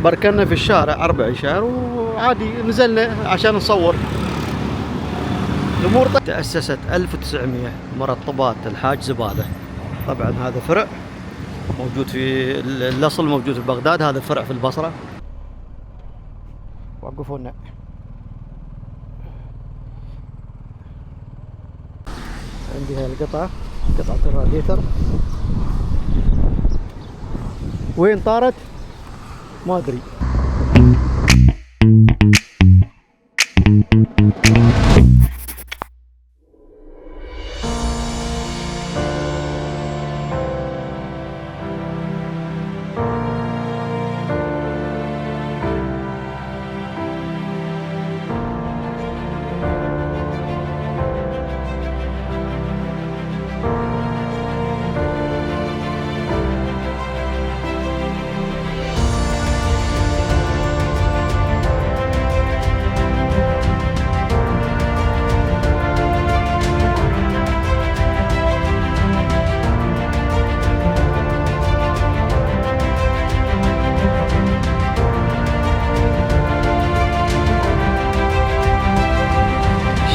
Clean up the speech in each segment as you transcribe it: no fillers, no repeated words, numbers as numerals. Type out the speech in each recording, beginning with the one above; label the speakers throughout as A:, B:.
A: بركنا في الشارع 4 عشر وعادي نزلنا عشان نصور. الأمور تأسست 1900 مرطبات الحاج زبادة. طبعا هذا فرع موجود في الأصل موجود في بغداد، هذا فرع في البصرة. وقفونا عندي هاي القطعة، قطعة الراديتر. وين طارت؟ ما أدري.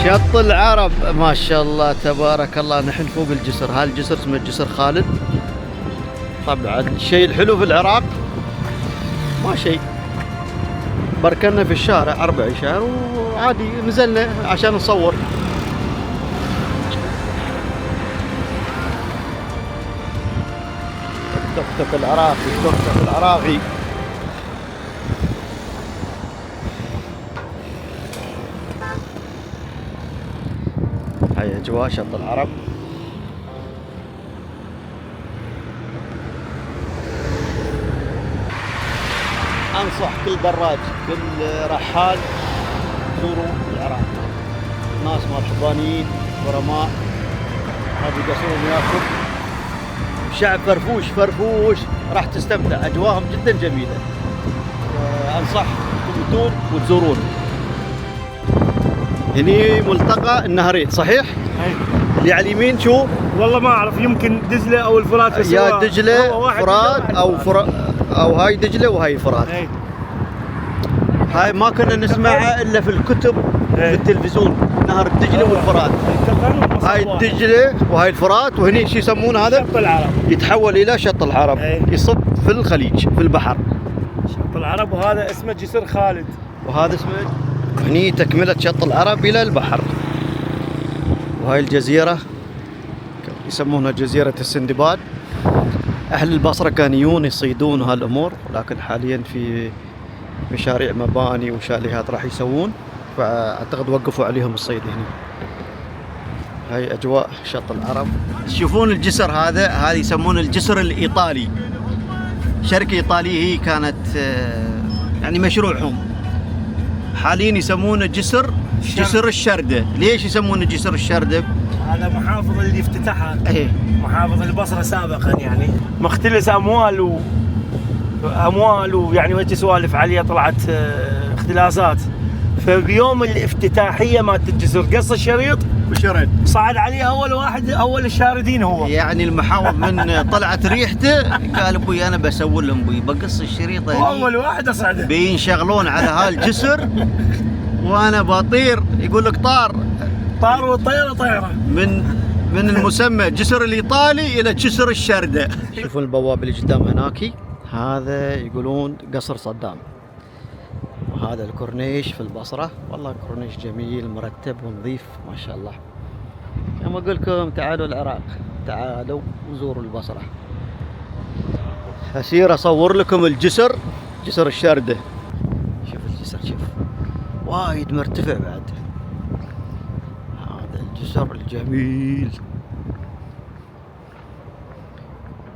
A: شط العرب ما شاء الله تبارك الله. نحن فوق الجسر، هذا الجسر اسمه جسر خالد. طبعا الشيء الحلو في العراق ما شيء، بركنا في الشارع 4 عشر وعادي نزلنا عشان نصور. التوك العراقي، التوك العراقي. هاي أجواء شط العرب. أنصح كل دراج كل رحال زوروا العراق، ناس مرحبانين كرماء، ما بيقصرون وياكم. شعب فرفوش فرفوش، راح تستمتع، أجواءهم جدا جميلة. أنصح تموتون وتزورون. هني ملتقى النهرين صحيح؟ اللي على اليمين شو؟
B: والله ما اعرف، يمكن دجله او الفرات.
A: يا دجله فرات او هاي دجله وهاي فرات. هاي ما كنا نسمعها الا في الكتب في التلفزيون، نهر الدجله والفرات. هاي الدجله وهاي الفرات، وهني شو يسمون هذا؟
B: شط العرب.
A: يتحول الى شط العرب، يصب في الخليج في البحر.
B: شط العرب، وهذا اسمه جسر خالد،
A: وهذا اسمه هني تكملة شط العرب إلى البحر. وهاي الجزيرة يسمونها جزيرة السندباد. أهل البصرة كانوا يجون يصيدون هالأمور، ولكن حاليا في مشاريع مباني وشاليهات راح يسوون، فأعتقد وقفوا عليهم الصيد هنا. هاي أجواء شط العرب. تشوفون الجسر هذا يسمونه الجسر الإيطالي. شركة إيطالية هي كانت يعني مشروعهم. حاليا يسمونه جسر الشردة. ليش يسمونه جسر الشردة؟
B: هذا محافظ اللي افتتحها. محافظ البصرة سابقا، يعني مختلس اموال ويعني وجه سوالف عليها، طلعت اختلاسات. فبيوم الافتتاحية مالت الجسر قص الشريط
A: وشرد،
B: صعد عليه اول واحد، اول الشاردين هو.
A: يعني المحافظ من طلعت ريحته قال ابوي انا بسوي لهم ابوي بقص الشريط
B: اول واحد اصعده،
A: بينشغلون على هالجسر وانا بطير. يقول لك
B: طار والطيره طيره
A: من المسمى جسر الايطالي الى جسر الشردة. شوفوا البوابه اللي قدام هناكي، هذا يقولون قصر صدام. وهذا الكورنيش في البصرة، والله كورنيش جميل مرتب ونظيف ما شاء الله. لما اقول لكم تعالوا العراق، تعالوا وزوروا البصرة. هسير اصور لكم الجسر، جسر الشردة. شوف الجسر، شوف وايد مرتفع بعد. هذا الجسر الجميل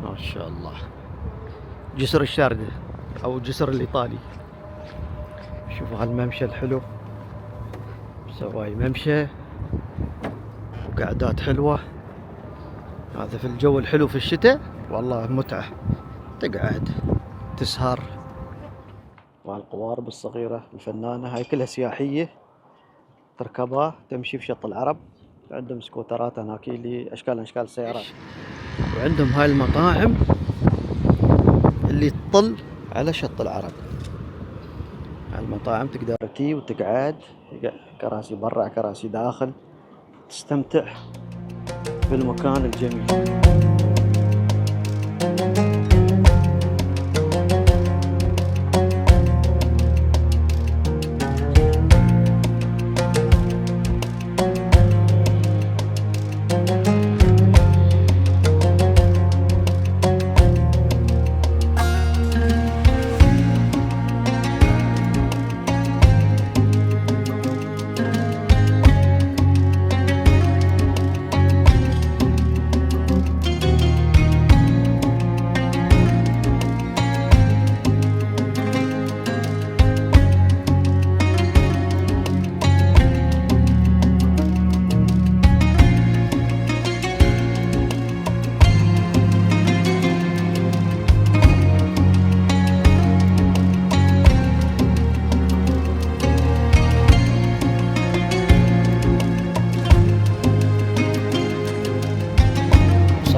A: ما شاء الله، جسر الشردة او جسر الايطالي. شوفوا هالممشى الحلو، سواي ممشى وقعدات حلوة. هذا في الجو الحلو في الشتاء والله متعة، تقعد تسهر. والقوارب الصغيرة الفنانة هاي كلها سياحية، تركبها تمشي في شط العرب. عندهم سكوترات هناك اللي اشكال السيارات، وعندهم هاي المطاعم اللي تطل على شط العرب. المطاعم تقدر تي وتقعد، كراسي برا كراسي داخل، تستمتع بالمكان الجميل.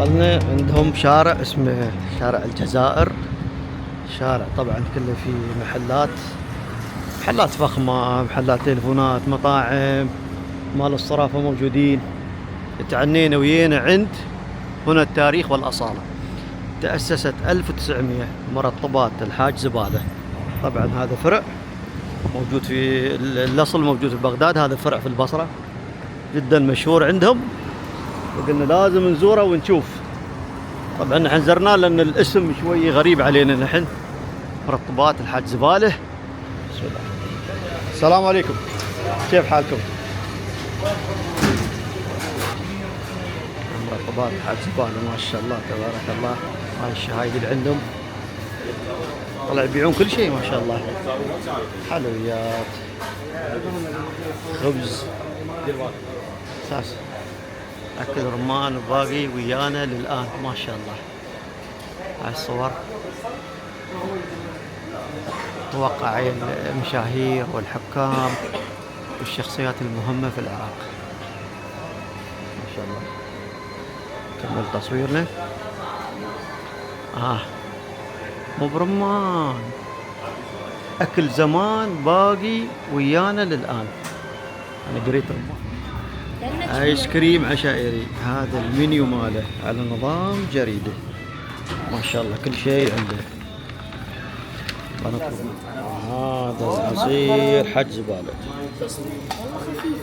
A: وصلنا عندهم شارع اسمه شارع الجزائر. شارع طبعا كله فيه محلات فخمة، محلات تليفونات، مطاعم، مال الصرافة موجودين. تعنينا ويانا عند هنا التاريخ والأصالة. تأسست 1900 مرطبات الحاج زبادة. طبعا هذا فرع موجود في الأصل موجود في بغداد، هذا فرع في البصرة جدا مشهور عندهم، وقلنا لازم نزوره ونشوف. طبعا نحن زرناه لأن الاسم شوي غريب علينا نحن. مرطبات الحاج زبالة. بسم الله. السلام عليكم، كيف حالكم؟ مرطبات الحاج زبالة ما شاء الله تبارك الله. هاي الشهايد اللي عندهم طلع يبيعون كل شيء ما شاء الله. حلويات، خبز، اساس اكل رمان وباقي ويانا للان ما شاء الله. هاي الصور توقع المشاهير والحكام والشخصيات المهمة في العراق ما شاء الله. كمل تصويرنا. مو برمان، اكل زمان باقي ويانا للان. انا قريت رمان. ايس كريم عشائري، هذا المنيو ماله على نظام جريدة ما شاء الله، كل شيء عنده. هذا العصير حج زبالة،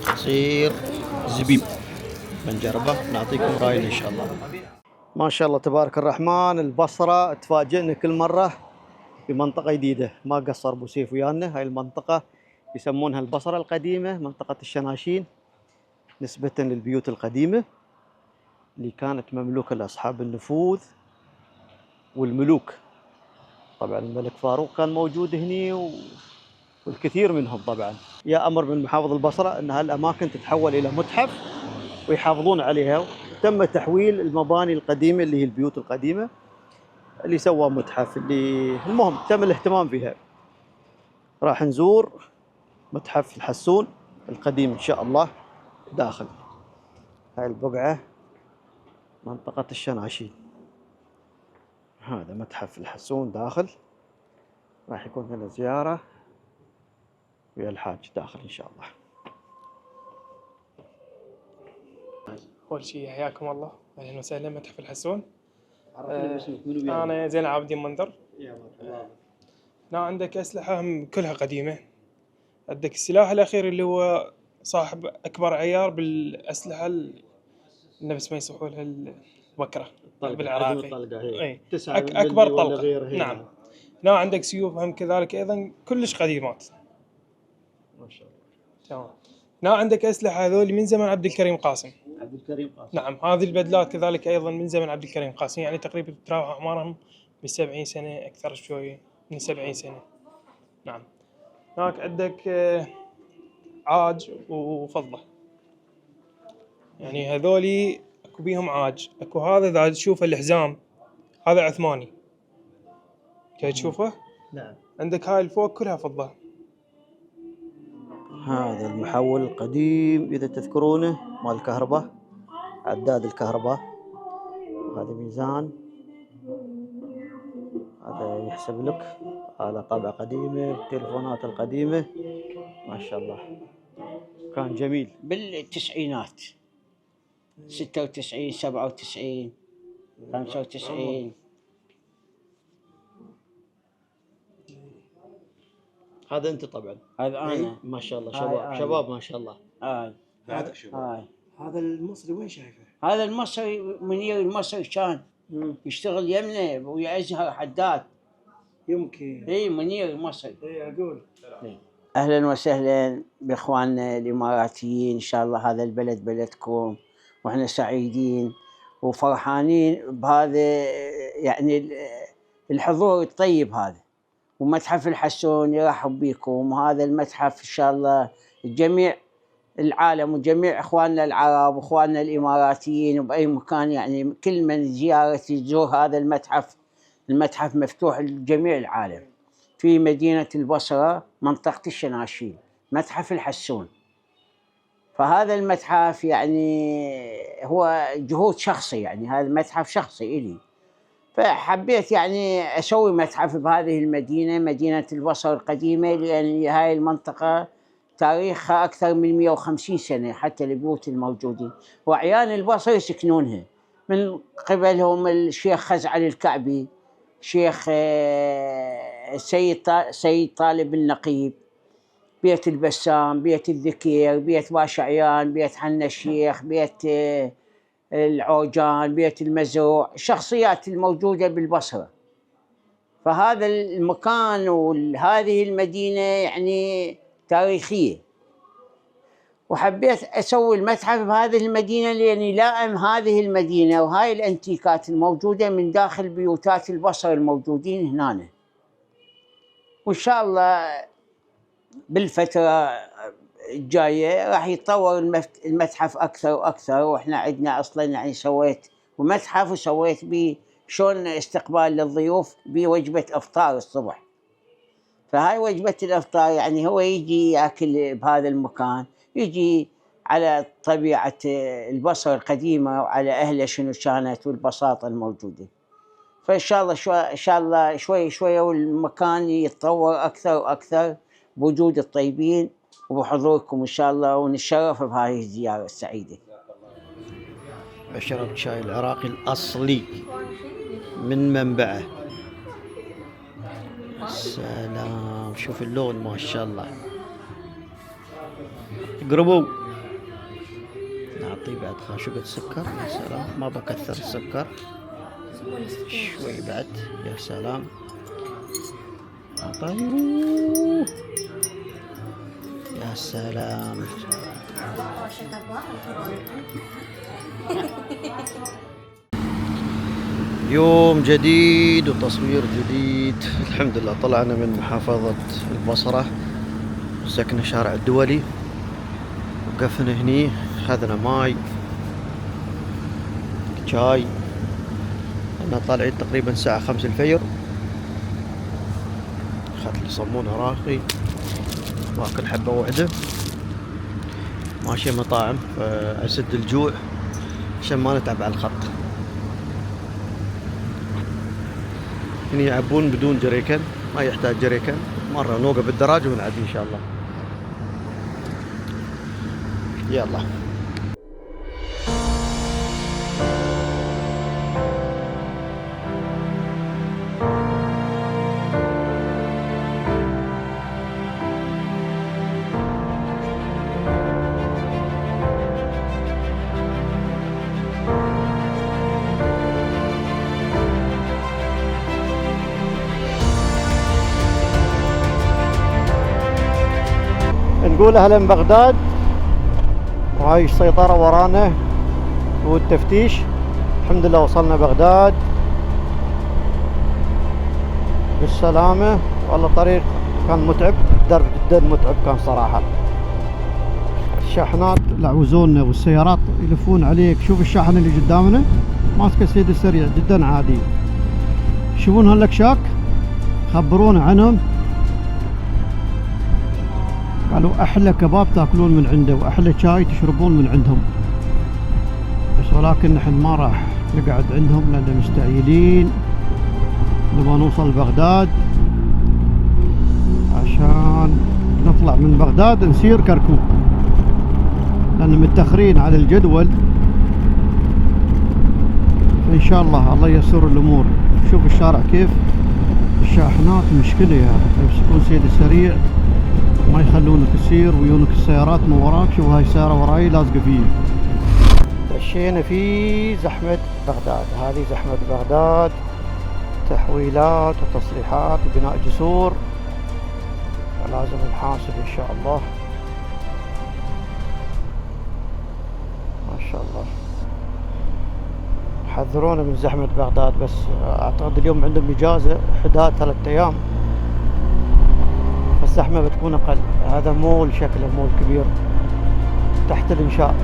A: عصير زبيب، بنجربه نعطيكم راينا ان شاء الله. ما شاء الله تبارك الرحمن. البصرة تفاجئنا كل مرة بمنطقة جديدة، ما قصر ابو سيف ويانا. هاي المنطقة يسمونها البصرة القديمة، منطقة الشناشين، نسبة للبيوت القديمة اللي كانت مملوكة لأصحاب النفوذ والملوك. طبعا الملك فاروق كان موجود هني والكثير منهم. طبعا يا أمر من محافظ البصرة أن هالأماكن تتحول إلى متحف ويحافظون عليها. تم تحويل المباني القديمة اللي هي البيوت القديمة اللي سوى متحف، اللي المهم تم الاهتمام فيها. راح نزور متحف الحسون القديم إن شاء الله داخل هاي البقعة منطقة الشناشين. هذا متحف الحسون داخل، راح يكون هنا زيارة ويا الحاج داخل إن شاء الله.
C: أول شيء حياكم الله، أهلا وسهلا متحف الحسون.
A: عرفنا باسمك، منو وياك؟
C: أنا زين العابدين منذر.
A: يا مرحبا.
C: هنا عندك أسلحة كلها قديمة. عندك السلاح الأخير اللي هو صاحب أكبر عيار بالأسلحة النفس ما يصحوا لها البكرة بالعراقي. أي أكبر طلقة. نعم. هنا عندك سيوف هم كذلك أيضا كلش قديمات
A: ما شاء الله.
C: تمام. هنا عندك أسلحة هذول من زمن عبد الكريم قاسم.
A: عبد الكريم قاسم.
C: نعم. هذه البدلات كذلك أيضا من زمن عبد الكريم قاسم، يعني تقريبا تراوح أعمارهم ب70 سنة أكثر شوي من 70 سنة. نعم. هناك عندك عاج وفضة، يعني هذولي اكو بيهم عاج. اكو هذا اذا تشوفه الحزام هذا عثماني، جاي تشوفه؟
A: نعم.
C: عندك هاي الفوق كلها فضة.
A: هذا المحول القديم إذا تذكرونه مال الكهرباء، عداد الكهرباء. هذا ميزان، هذا يحسب لك على طابع قديمة، التلفونات القديمة ما شاء الله. كان جميل.
D: بالتسعينات 96 97 95.
A: هذا انت طبعا.
D: هذا انا.
A: ما شاء الله شباب شباب ما شاء الله.
B: بعدك شباب. هذا المصري وين شايفه؟
D: هذا المصري منير المصري كان يشتغل يمنا ويا ازهر حداد.
B: يمكن.
D: اي منير المصري.
B: اي اقول.
D: اهلا وسهلا باخواننا الاماراتيين، ان شاء الله هذا البلد بلدكم واحنا سعيدين وفرحانين بهذا يعني الحضور الطيب هذا، ومتحف الحسون يرحب بكم. وهذا المتحف ان شاء الله جميع العالم وجميع اخواننا العرب واخواننا الاماراتيين وباي مكان، يعني كل من زياره يزور هذا المتحف. المتحف مفتوح لجميع العالم في مدينه البصره منطقه الشناشيل، متحف الحسون. فهذا المتحف يعني هو جهود شخصي، يعني هذا المتحف شخصي إلي، فحبيت يعني أسوي متحف بهذه المدينة، مدينة البصرة القديمة، لأن هاي المنطقة تاريخها أكثر من 150 سنة حتى البيوت الموجودين، وأعيان البصرة يسكنونها من قبلهم الشيخ خزعل الكعبي، شيخ سيد طالب النقيب، بيت البسام، بيت الذكير، بيت باشا عيان، بيت حنا الشيخ، بيت العوجان، بيت المزروع، الشخصيات الموجودة بالبصرة. فهذا المكان وهذه المدينة يعني تاريخية، وحبيت أسوي المتحف بهذه المدينة لأني لائم هذه المدينة وهاي الأنتيكات الموجودة من داخل بيوتات البصرة الموجودين هنا. وإن شاء الله بالفترة الجاية راح يتطور المتحف أكثر وأكثر. وإحنا عندنا أصلاً يعني سويت متحف وسويت به شلون استقبال للضيوف بوجبة إفطار الصبح. فهاي وجبة الإفطار يعني هو يجي يأكل بهذا المكان، يجي على طبيعة البصرة القديمة وعلى أهله شنو كانت والبساطة الموجودة. فإن شاء الله إن شاء الله شوي شوي والمكان يتطور أكثر وأكثر بوجود الطيبين وبحضوركم إن شاء الله، ونتشرف بهذه الزيارة السعيدة.
A: أشرب شاي العراقي الأصلي من منبعه. سلام، شوف اللون ما شاء الله. قربوا نعطيه بعد خاشقة سكر. يا سلام، ما بكثر السكر، شوي بعد. يا سلام، طيب. يا سلام. يوم جديد وتصوير جديد. الحمد لله طلعنا من محافظة البصرة، سكن شارع الدولي، وقفنا هني، خذنا ماي شاي. احنا طالعين تقريبا الساعة 5 الفجر. اخذت لي صمونة راقي واكل حبة وحدة. ماشي مطاعم فأسد الجوع عشان ما نتعب على الخط. هني يعبون بدون جريكن، ما يحتاج جريكن. مرة نوقف بالدراج ونعدي إن شاء الله. يلا. نقول أهلا بغداد، وهاي السيطرة ورانا والتفتيش. الحمد لله وصلنا بغداد بالسلامة. والله طريق كان متعب، الدرب جدا متعب كان صراحة. الشاحنات العوزوننا والسيارات يلفون عليك. شوف الشاحن اللي قدامنا ماسكه سيد السريع جدا عادي. شوفون هالكشاك، خبرونا عنهم، قالوا احلى كباب تاكلون من عنده واحلى شاي تشربون من عندهم. بس ولكن نحن ما راح نقعد عندهم لان مستعجلين نبغى نوصل بغداد من بغداد نسير كركوك، لأن متأخرين على الجدول. إن شاء الله ييسر الأمور. شوف الشارع كيف، الشاحنات مشكلة يا يمسكون سير سريع ما يخلونك تسير ويونك السيارات من وراك. شوف هاي السيارة وراي لازقة فيه. مشينا في زحمة بغداد، هذه زحمة بغداد، تحويلات وتصليحات وبناء جسور، فلازم نحاسب إن شاء الله. ما شاء الله حذرونا من زحمة بغداد، بس أعتقد اليوم عندهم إجازة حداد 3 أيام، فالزحمة بتكون أقل. هذا مول، شكله مول كبير تحت الإنشاء.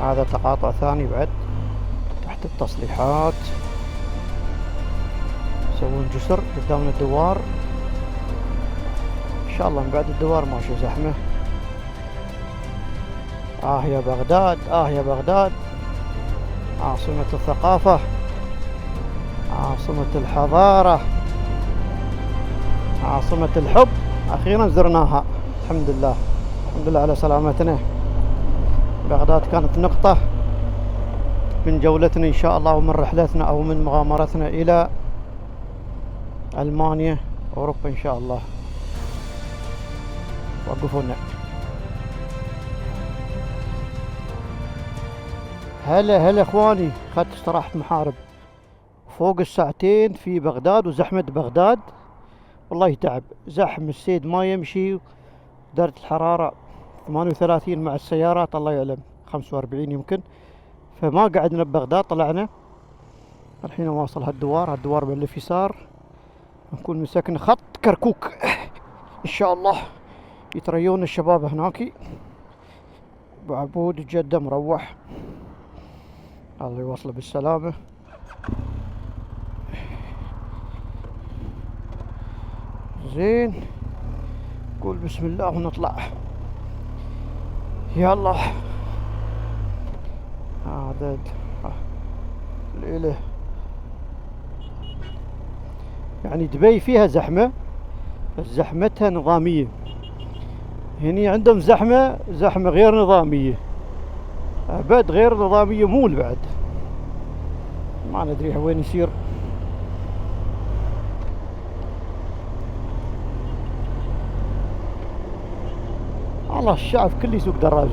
A: هذا تقاطع ثاني بعد تحت التصليحات، يسوون جسر قدامنا الدوار. ان شاء الله من بعد الدوار ماشي زحمة. يا بغداد، يا بغداد، عاصمة الثقافة، عاصمة الحضارة، عاصمة الحب. اخيرا زرناها، الحمد لله، الحمد لله على سلامتنا. بغداد كانت نقطة من جولتنا إن شاء الله، ومن رحلتنا أو من مغامرتنا إلى ألمانيا أوروبا إن شاء الله. وقفونا. هلا إخواني، أخذت استراحة محارب فوق الساعتين في بغداد، وزحمة بغداد والله يتعب. زحم السيد ما يمشي، درجة الحرارة 38 مع السيارات، الله يعلم 45 يمكن. فما قعدنا ببغداد، طلعنا الحين واصل هالدوار بنلف يسار، نكون مسكنا خط كركوك ان شاء الله. يتريون الشباب هناك. بعبود جدة مروح، الله يوصله بالسلامة. زين، قول بسم الله ونطلع. يلا. هذا الإله يعني دبي فيها زحمة، بس زحمتها نظامية. هني عندهم زحمة غير نظامية، أبد غير نظامية، مول بعد ما ندري وين يصير. والله الشعب كله يسوق دراجة.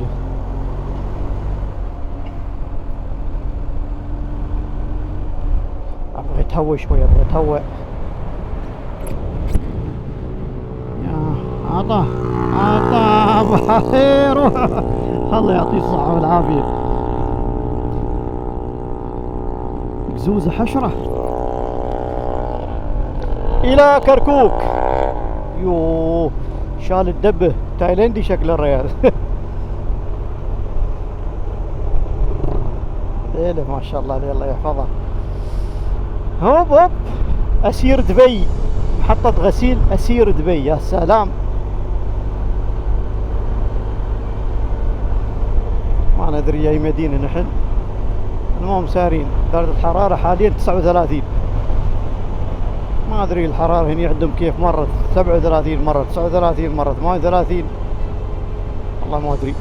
A: ابغى اتهوى شوي، ابغى اتهوى. يا عطا بخير الله يعطيه الصحة والعافية. قزوزة حشرة الى كركوك. يوه، شال الدبه تايلندي شكل الريال. ليلة ما شاء الله، الله يحفظه. هوب أسير دبي، محطة غسيل أسير دبي، يا سلام. ما ندري أي مدينة نحن. المهم سارين، درجة الحرارة حاليا 39. ما أدري الحرارة هنا عندهم كيف، مرة 37، مرة 39، مرة 38، والله ما أدري.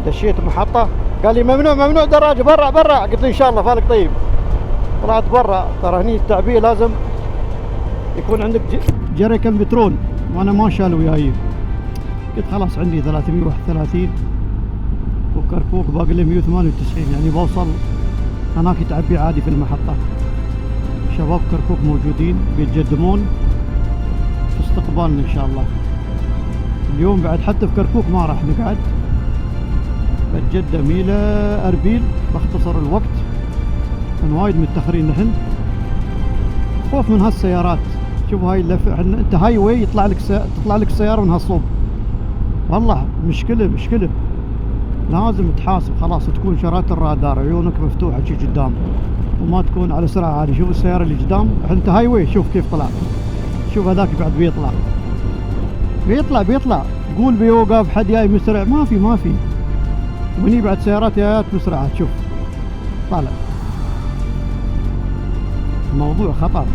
A: دشيت محطة، قال لي ممنوع دراجة برا. قلت له إن شاء الله فالك طيب. طلعت برا. ترى هني التعبئة لازم يكون عندك جريكن بترول، وأنا ما شال وياي. قلت خلاص عندي 331 وكركوك باقي لي 198، يعني بوصل هناك تعبي عادي في المحطة. شباب كركوك موجودين بيتقدمون في استقبالنا ان شاء الله. اليوم بعد حتى في كركوك ما راح نقعد، بتقدم الى اربيل باختصر الوقت، كان وايد متاخرين نحن. خوف من هالسيارات. شوف هاي اللفه، انت هاي واي يطلع لك سياره من هالصوب، والله مشكله. لازم تحاسب خلاص، تكون شرات الرادار، عيونك مفتوحه شي قدام، وما تكون على سرعه عاليه. شوف السياره اللي قدام، انت هاي واي، شوف كيف طلع، شوف هذاك بعد بيطلع قول بيوقف حد جاي مسرع، ما في وني بعد سيارات جايات مسرعات. شوف طالع، الموضوع خطر.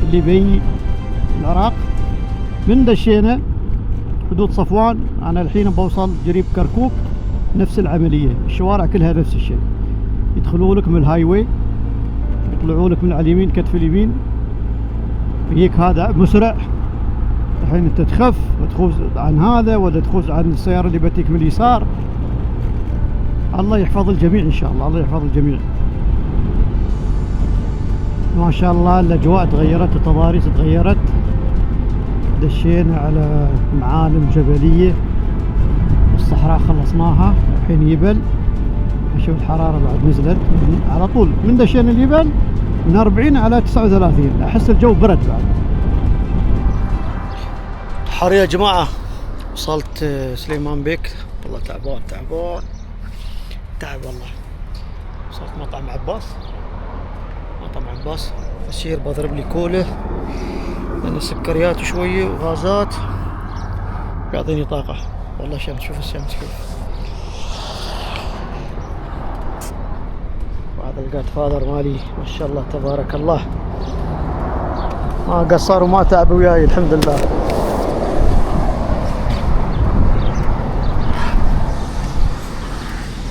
A: اللي بين العراق من دشينا حدود صفوان، انا الحين بوصل قريب كركوك، نفس العملية، الشوارع كلها نفس الشيء، يدخلوا لك من الهاي واي، يطلعوا لك من على اليمين كتف اليمين، يجيك هذا مسرع، الحين انت تخف وتخوز عن هذا ولا تخوز عن السيارة اللي بتيك من اليسار. الله يحفظ الجميع ان شاء الله، الله يحفظ الجميع. ما شاء الله الاجواء تغيرت، التضاريس تغيرت، دشينا على معالم جبلية، الصحراء خلصناها، الحين يبل. شوف الحرارة بعد نزلت على طول من دشينا اليبل من 40 على 39، احس الجو برد بعد. حر يا جماعة. وصلت سليمان بيك، والله تعب والله. وصلت مطعم عباس، أسير بضرب لي كوله لأن السكريات شوية وغازات يعطيني طاقة. والله شمس، شوف الشمس كيف. وهذا الجاد فاذر مالي ما شاء الله تبارك الله، ما قصر وما تعب وياي الحمد لله.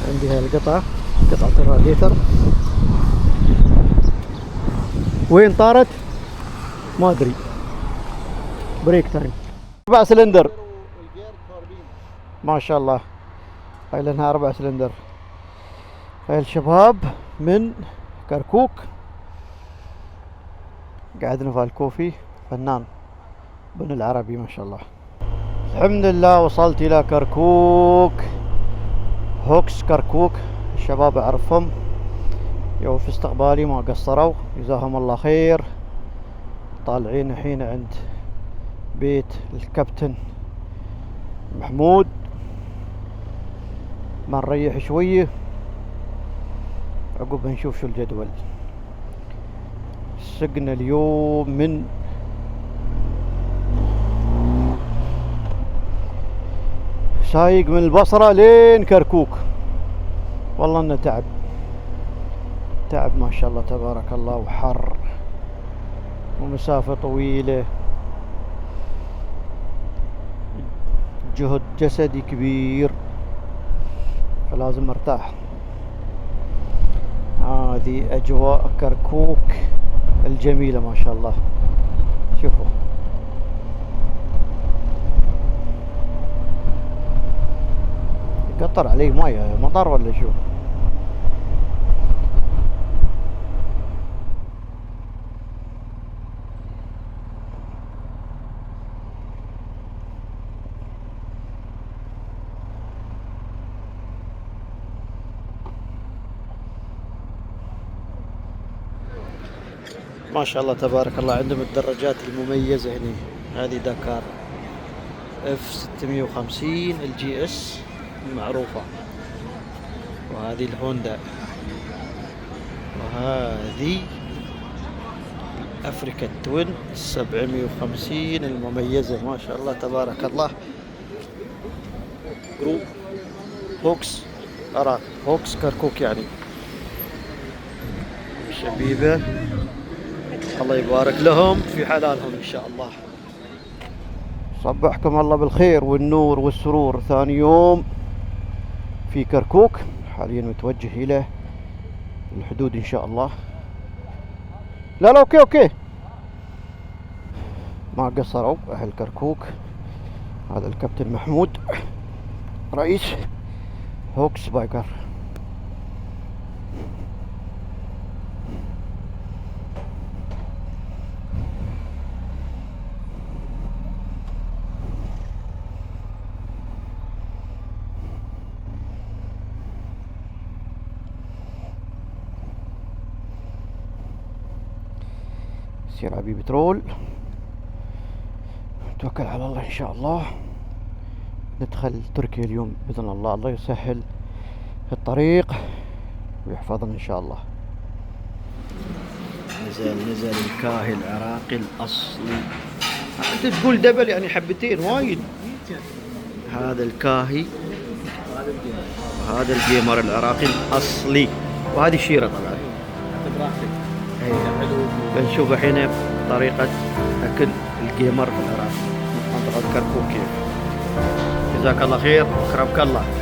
A: عندي هاي القطعة، قطعة الراديتر، وين طارت ما ادري. بريك تايم 4 سلندر ما شاء الله، هاي لانها 4 سلندر. هاي الشباب من كركوك قعدنا في الكوفي، فنان بن العربي ما شاء الله. الحمد لله وصلت الى كركوك، هوكس كركوك. الشباب اعرفهم، يو في استقبالي ما قصروا، جزاهم الله خير. طالعين الحين عند بيت الكابتن محمود، ما نريح شوية عقب نشوف شو الجدول. سقنا اليوم من سايق من البصرة لين كركوك، والله انه تعب ما شاء الله تبارك الله، وحر ومسافة طويلة، جهد جسدي كبير، فلازم ارتاح. هذه اجواء كركوك الجميلة ما شاء الله. شوفوا قطر علي مايه، مطر ولا شو؟ ما شاء الله تبارك الله. عندهم الدراجات المميزة هنا، هذه داكار F650 الجي اس المعروفة، وهذه الهوندا، وهذه افريكا توين 750 المميزة ما شاء الله تبارك الله. جروب هوكس عراق، هوكس كركوك يعني. شبيبة الله يبارك لهم في حلالهم ان شاء الله. صبحكم الله بالخير والنور والسرور. ثاني يوم في كركوك، حاليا متوجه الى الحدود ان شاء الله. لا اوكي ما قصروا اهل كركوك. هذا الكابتن محمود رئيس هوكس بايكر. يصير ابي بترول، نتوكل على الله ان شاء الله. ندخل تركيا اليوم باذن الله. الله يسهل الطريق ويحفظنا ان شاء الله. نزل الكاهي العراقي الأصلي. أنت تقول دبل يعني حبتين وايد. هذا الكاهي وهذا الجيمر العراقي الأصلي، وهذه الشيرة طبعا. بنشوف الحين طريقة أكل الجيمر في العراق منطقة كركوك كيف. جزاك الله خير وأكرمك الله.